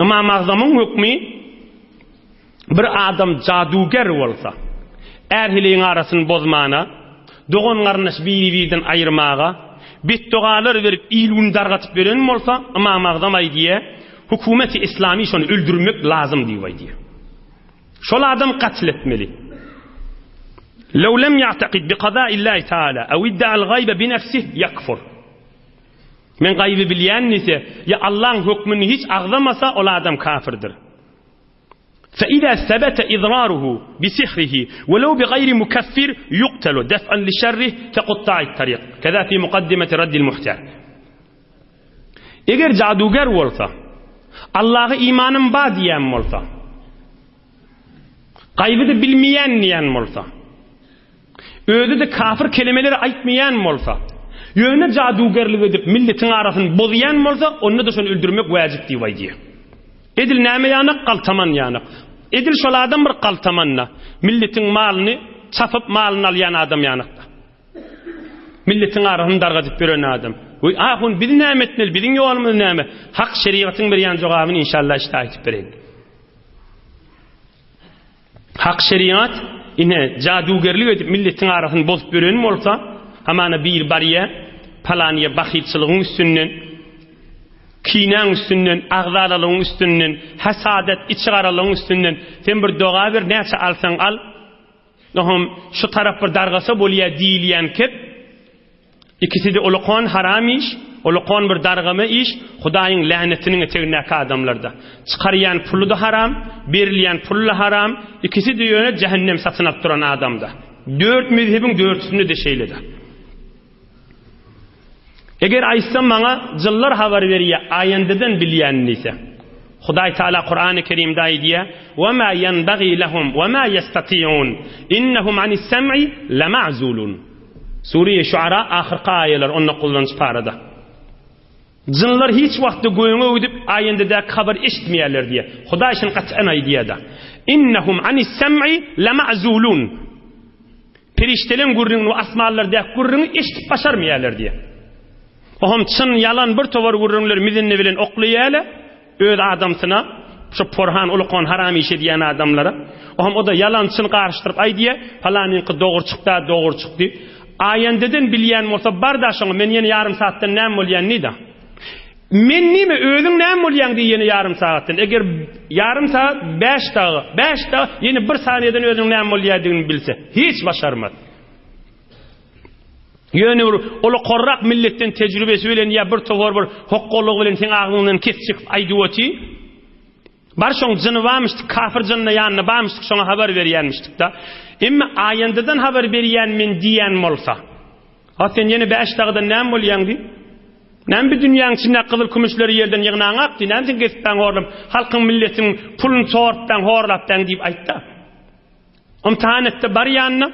Ymam Agzamyň hökmi bir adam jaduger bolsa, är-heleýiň arasyny bozmana, dogan-garyndaş biri-birden aýyrmaga, betdogalar berip il-gün dargatyp beren bolsa, Ymam Agzam aýdýar, hökümeti islami şony öldürmek lazym diýip aýdýar. Şol adam katl etmeli. Lew lem ya'takid bi kazaillahi taala ew idda'al gaýbe bi nefsih yakfur. Men gaýby bilýän diýse, ýa Allaň hökmüni hiç agzamasa ol adam kafirdir. Fe iza sebete idraruhu bi sihrihi we lew bi gaýri mukaffir yuqtalu def'an li şerrih ke kutta'it tarik. Keza fi mukaddimeti raddil muhtar. Eger jaduger bolsa, Allaha imanym bar diýen bolsa. Gaýby-da bilmeýän diýen bolsa. Özi-de kafir kelemeleri aýtmaýan bolsa, ýöne jadugerlik edip milletiň arasyny bozýan bolsa, onda-da şony öldürmek wäjip diýip aýdýar. Edil näme ýanak? Galtaman ýanak. Edil şol adam bir galtaman-da. Milletiň malyny çapyp malyny alýan adam ýanak-da. Milletiň arasyny dargadyp ýören adam. Weý, ahun biz näme etmeli? Biziň ýolumyz näme? Hak şerigatyň berýän jogabyny inşallah işte aýdyp bereýin. Hak şeriat, ine, jadugerlik edip milletiň arasyny bozup ýören bolsa, hamana biri barýa, palanyýa bahylçylygyň üstünden, kinäň üstünden, agzalalygyň üstünden, hasadat, içigaralygyň üstünden, sen bir doga ber, näçe alsaň al, oňam şu tarap bir dargasa bolýa diýilýän kep, Ikiside ulakan haram iş, ulakan bir dargama iş, Hudaýyň länetiniň etegindäki adamlarda. Çykarýan puly-da haram, berilýän pul-da haram, ikisi-de ýöne jähennem satyn alyp duran adamda. Dört mezhebiň dörtüsinde-de şeýle-de. Eger aýtsam maňa jyllar habar berýär, aýandadan bilýän diýse. Hudaý Taala Kurany Kerimde aýdýar, Wa ma ýenbagî lehum wa ma ýestati'un, innehum anis-sem'i lema'zulun. Sure-i Şuara ahyrky aýalar on dokuzynjy parada. Jynlar hiç wagtda göýüňe öwdüp aýendedäki habary eşitmeýärler diýýär. Hudaý şuny gaçan aýdýar-da. Innehum anis-sem'i lema'zulun. Perişdeleň gürrüňini we asmanlardaky gürrüňi eşidip başarmaýarlar diýýär. Ohm çyn, ýalan bir towar gürrüňleri mizinne bilen oklaýarlar. Öz adamsyna, şo porhan, ulukan haram iş edýän adamlara, ohm o-da ýalan-çyn garyşdyryp aýdýa, palanyňky dogry çykda, dogry çykdy. Aýendeden bilýän bolsa bar-da şoňa, men ýene ýarym sagatdan näme bolýan diý-da. Men nime, özüň näme bolýaň diý ýene ýarym sagatdan. Eger ýarym sagat, bäş dagy, bäş dagy, ýene bir saniýeden özüniň näme bolýadygyny bilse, hiç başarmaz. Ýöne bir ulukarrak milletden tejribesi bilen ýa bir towar bir hokgalygy bilen seň agzyňdan kes çykyp aýdyp oty. Bar şoň jyny barmyşdyk, kafir jynyna ýanynda barmyşdyk, şoňa habar berýänmişdik-da. Emma aýandadan habar berýän men diýýän bolsa. Ha sen ýene bäş dagydan näme bolýaň diý. Näme bi dünýäň içindäki gyzyl kümüşleri ýerden ýygnaňak diý. Näme sen gezipdäň horlap, halkyň milletiň puluny sorupdaň horlapdaň diýip aýtda. Ymtahan etde bar ýanyna.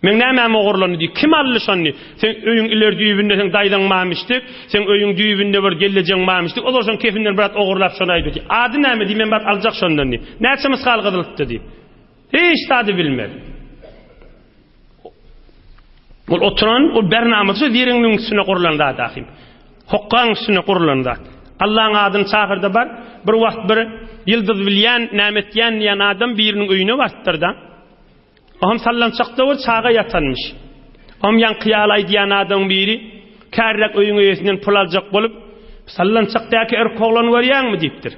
Meň nämäm ogurlandy diý. Kim aldy şony? Seň öýüň ileri düýbünde seň daýzaň barmyşdy. Seň öýüň düýbünde bir gelnejeň barmyşdy. Olar şoň kefinden biraz ogurlap şony aýdy diý. Ady näme diý, men baryp aljak şondan diý. Näçe mysgal gyzyltdy diý. Hiç zady bilmez. Ol oturan, ol bernamasy şu zeriňligiň üstüne gurlan zat ahym. Hokgaň üstüne gurlan zat. Allaň adyny çagyrda bar. Bir wagt bir ýyldyz bilýän, näme etýän diýen adam biriniň öýüne barypdyr-da. Oňam sallançakda bir çaga ýatanmyş. Oňam ýaňky ýaly aýdýan adamyň biri, Kärräk öýüň eýesinden pul aljak bolup, Sallançakdaky erkek oglany görýäňmi? diýipdir.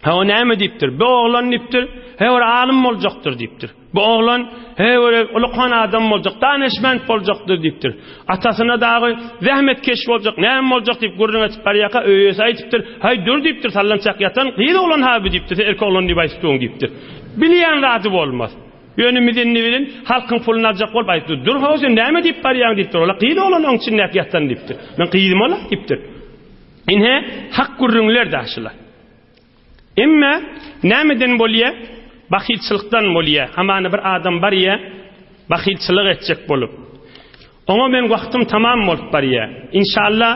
Hä, o näme diýipdir. Bu oglan diýipdir, he bir alym boljakdyr diýipdir. Bu oglan he bir ulukan adam boljak, danyşment boljakdyr diýipdir. Atasyna dagy zähmetkeş boljak, näme boljak diýip gürrüň etip barýarka, öý eýesi aýdypdyr, Haý, dur diýipdir, sallançak ýatan gyz oglan ha bu diýipdir, sen erkek oglan diýip aýdyp durň diýipdir. Bilýän zady bolmaz. Ýöne mizenni bilen halkyň puluny aljak bolup aýtdy. Dur how sen näme diýip barýaň diýipdir. Ola gyz oglan oň içindäki ýatan diýipdir. Men gyzym ola diýipdir. Ine hak gürrüňler daşyla. Emme nämeden bolýa? Bahylçylykdan bolýa. Hamana bir adam barýa bahylçylyk etjek bolup. Oňa meň wagtym tamam bolup barýa. Inşallah,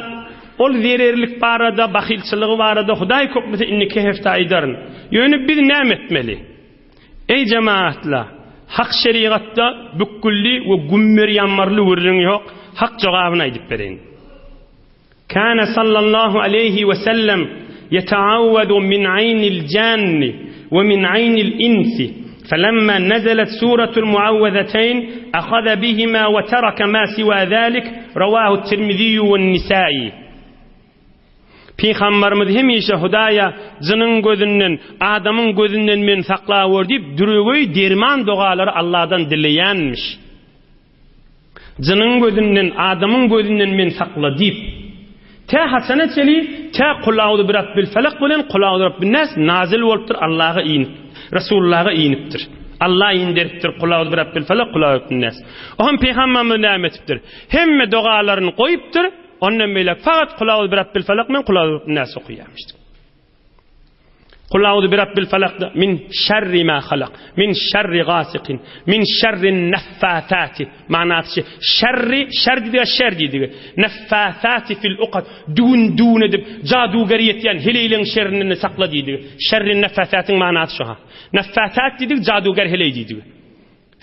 ol zererlik barada, bahylçylygy barada Hudaý kökmese indiki hepde aýdaryn. Ýöne biz näme etmeli? Eý jemagatlar! Hak şerigatda bükgülli we gümmer-ýammarly gürrüň ýok, hak jogabyny aýdyp bereýin. Kana sallallahu aleýhi we sellem ýeteawwadu min aýnil janni we min aýnil insi, felemma nezelet suratul muawwezeteýn ahaza bihima we tereke ma siwa zalik, rawahu Tirmiziýu we Nisai. Pygambarymyz hemişe Hudaýa jynyň gözünden, adamyň gözünden meni saklawör diýip düregeý derman dogalary Allahdan dileýänmiş. Jynyň gözünden, adamyň gözünden meni sakla diýip. Tä haçana çeli, tä Kul auzu birabbil felak bilen Kul auzu birabbin nas nazil bolupdyr, Allaha inip, Resulullaha inipdir. Allah inderipdir Kul auzu birabbil felak, Kul auzu birabbin nas. O hem Pygamberimiz näme etipdir? Hemme dogalaryny goýupdyr, ondan beýläk fakat Kul auzu birabbil felak bilen Kul auzu birabbin nas okaýarmyşdyk. Kul auzu bi rabbil falakda min şerri ma halak, min şerri gasikin, min şerri neffathati. Manasy şerri, şer diýdigi şer diýdigi. Neffathati fil ukat, düwün düwün edip jaduger ýetýän heleýleň şerrinden sakla diýdigi. Şerri neffathatyň manasy şu ha. Neffathat diýdigi jaduger heleý diýdigi.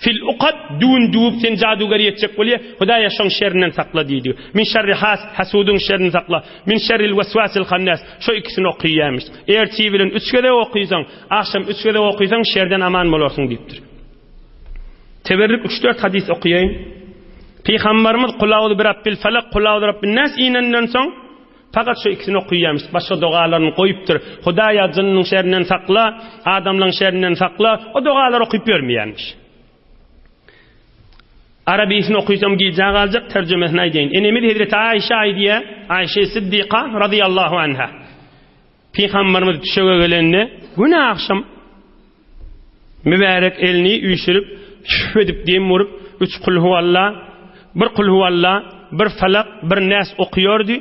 Fil ukat, düwün düwüp seni jaduger ýetjek bolýar, Hudaýa şoň şerrinden sakla diýdi. Min şerri has, hasudyň şerrinden sakla. Min şerril weswasil hannas. Şo ikisini okyýarmyş. Ertir bilen üç gezek okysaň, agşam üç gezek okysaň şerden aman bolarsyň diýipdir. Teberrük üç-dört hadys okaýaýyn. Pygambarymyz Kul auzu bi rabbil falak, kul auzu bi rabbin nas inenden soň Fakat şu ikisini okuýamyş, başga dogalaryny goýupdyr. Hudaýa jynynyň şerinden sakla, adamlaň şerinden sakla, o dogalary okyp ýörmeýänmiş. Arabisini okysam gijä galjak, terjimesini aýdaýyn. Enemiz Hezreti Aýşe aýdýar, Aýşe Siddiqa razyýallahu anha. Pygamberimiz düşege gelende, gün agşam Mübärek elini üýşürip, şüf edip dem urup, üç kulhuwalla, bir kulhuwalla, bir falak, bir näs okuýardy,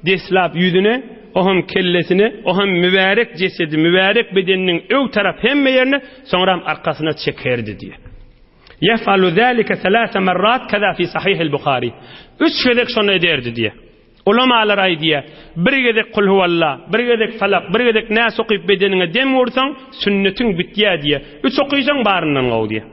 deslap ýüzüne, o hem kellesine, o hem mübärek jesedi, mübärek bedeniniň ög tarap hemme ýerine, soňram arkasyna çekerdi diýýär. Ýef'alu zalike selase merrat keza fi sahihil Buhari. Üç gezek şony ederdi diýýär. Ulamalar aýdýar, bir gezek Kulhuwalla, bir gezek Falak, bir gezek Näs okyp bedeniňe dem ursaň, sünnetiň bitýär diýýär. Üç okysaň baryndan gowy diýýär.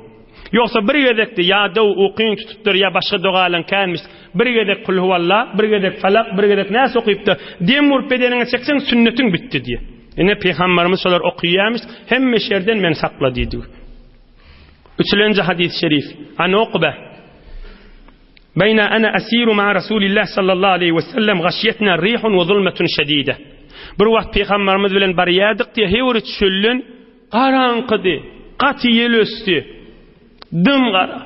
Ýogsa bir gezekde ýadaw ukyň tutupdyr ýa başga dogalaň känmiş, bir gezek Kulhuwalla, bir gezek Falak, bir gezek Näs okypda dem urup bedeniňe çekseň sünnetiň bitdi diýýär. Ine Pygambarymyz şolar okyýarmyş, hemme şerden meni sakla diýdi. Üçülenji hadys şerif. An Ukbe. Beýna ana asiru ma'a Rasulillah sallallahu aleýhi we sellem gaşyetna rihun we zulmetun şedide. Bir wagt pygamberimiz bilen barýardyk diýe hewri çölden garaňkydy, gaty ýel ösdi. Dym gara.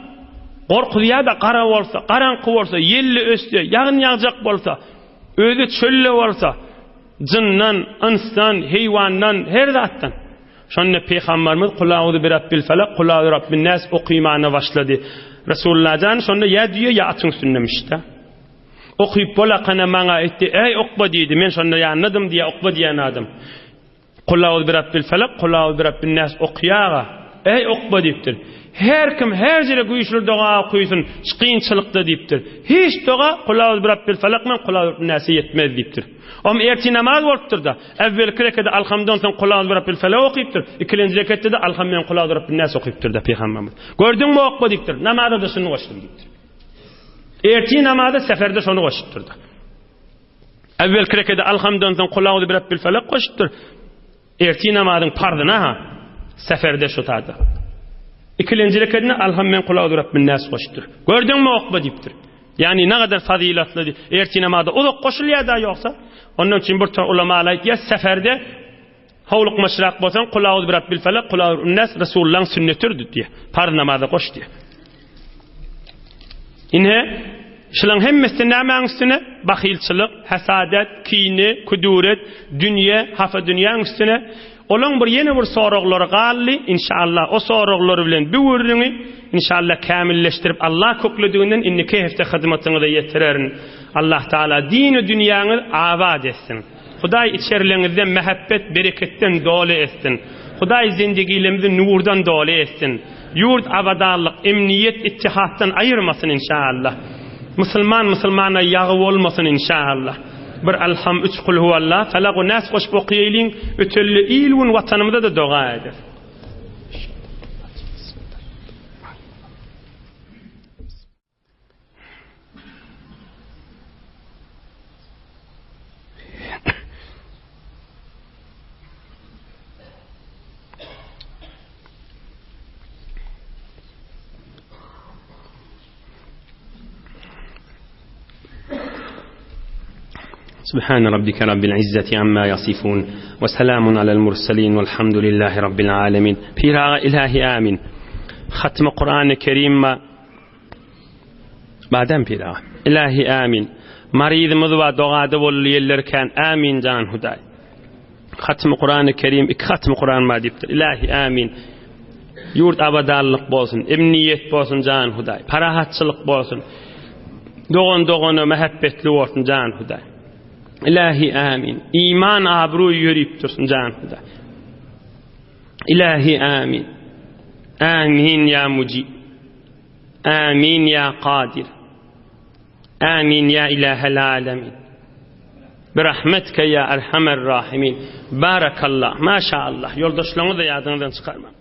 Gorkuzýar-da gara bolsa, garaňky bolsa, ýelli ösdi, ýagyn ýagjak bolsa, özi çölde bolsa, jyndan, ynsdan, heýwandan, her zatdan. Şonda Pygamberimiz Kul auzu bi rabbil falak, kul auzu bi rabbin nas okymana başlady. Resulullah jan şonda ýa düýe ýa atyň üstündemişdi. Okyp bolakana maňa aýtdy, Eý Ukba diýdi, men şonda ýanyndadym diýýär Ukba diýen adam. Kul auzu bi rabbil falak, kul auzu bi rabbin nas okýaga. Eý Ukba diýipdir. Her kim her ýere güýçli doga okysyn, şu kynçylykda diýipdir. Hiç doga Kul auzu bi rabbil falak bilen kul auzu bi rabbin nase ýetmez diýipdir. Om ertir namaz bolupdyr-da. Äwwelki rekede Alhamdan soň Kul auzu birabbil felak okypdyr. Ikilenji reketde-de Alham bilen Kul auzu birabbin nas okypdyr-da pygamberimiz. Gördüňmi okma diýipdir. Namaza-da şuny goşdum diýipdir. Ertir namaza seferde şony goşupdyr-da. Äwwelki rekede Alhamdan soň Kul auzu birabbil felak goşupdyr. Ertir namazyň parzyna-ha seferde şu tada. Ikilenji rekedine Alham men Kul auzu birabbin nas goşupdyr. Gördüňmi okma diýipdir. Ýagny nagadar fazylatly ertir namaza uzak goşulýar-da ýogsa. Ondan üçin bir tor ulamalar aýtýar, seferde howlukmaçrak bolsaň, Kul auzu birabbil felak, kul auzu birabbin nas Resulullahyň sünnetidir diýýär. Parz namaza goş diýýär. Ine, şulaň hemmesi nämäň üstüne? Bahylçylyk, hasadat, kine, küdüret, dünýe, hafa dünýäň üstüne. Olaň bir ýene bir soraglary galdy, inşallah o soraglary bilen bu gürrüňi inşallah kämilleşdirip Allah köklediginden indiki hepde hyzmatyňyza ýetirerin. Allah Taala dini dünýäňiz abat etsin. Hudaý içerileňizde mähebbet bereketden doly etsin. Hudaý zendigilerimizi nurdan doly etsin. Ýurt abadanlyk, emniýet, ittihatdan aýyrmasyn inşallah. Musulman musulmana ýagy bolmasyn inşallah. Bir Alham üç Kulhuwalla, Felak we Nas goşup okaýalyň, ötelli il gün watanymyza da doga eder. سبحان ربك رب العزة عما يصفون وسلام على المرسلين والحمد لله رب العالمين بيرا إلهي آمين ختم قرآن الكريم Badem pir aga. Ilahi amin. Maryzymyz bar dogada bolly ýeller kän amin jan Hudaý. Hatmy Kurany Kerim iki hatmy Kuran bar diýipdir. Ilahi amin. Ýurt abadanlyk bolsun, emniýet bolsun jan Hudaý. Parahatçylyk bolsun. Dogan dogana mähebbetli bolsun jan Hudaý. Ilahi amin. Iman abruý ýörüp dursun jan Hudaý. Ilahi amin. Amin ya mujib. Amin ya kadir. Amin ya ilahel alemin. Birahmetke ya erhamer rahimin. Barakallah. Maşallah. Ýoldaşlaryňyzy ýadyňyzdan çykarmaň.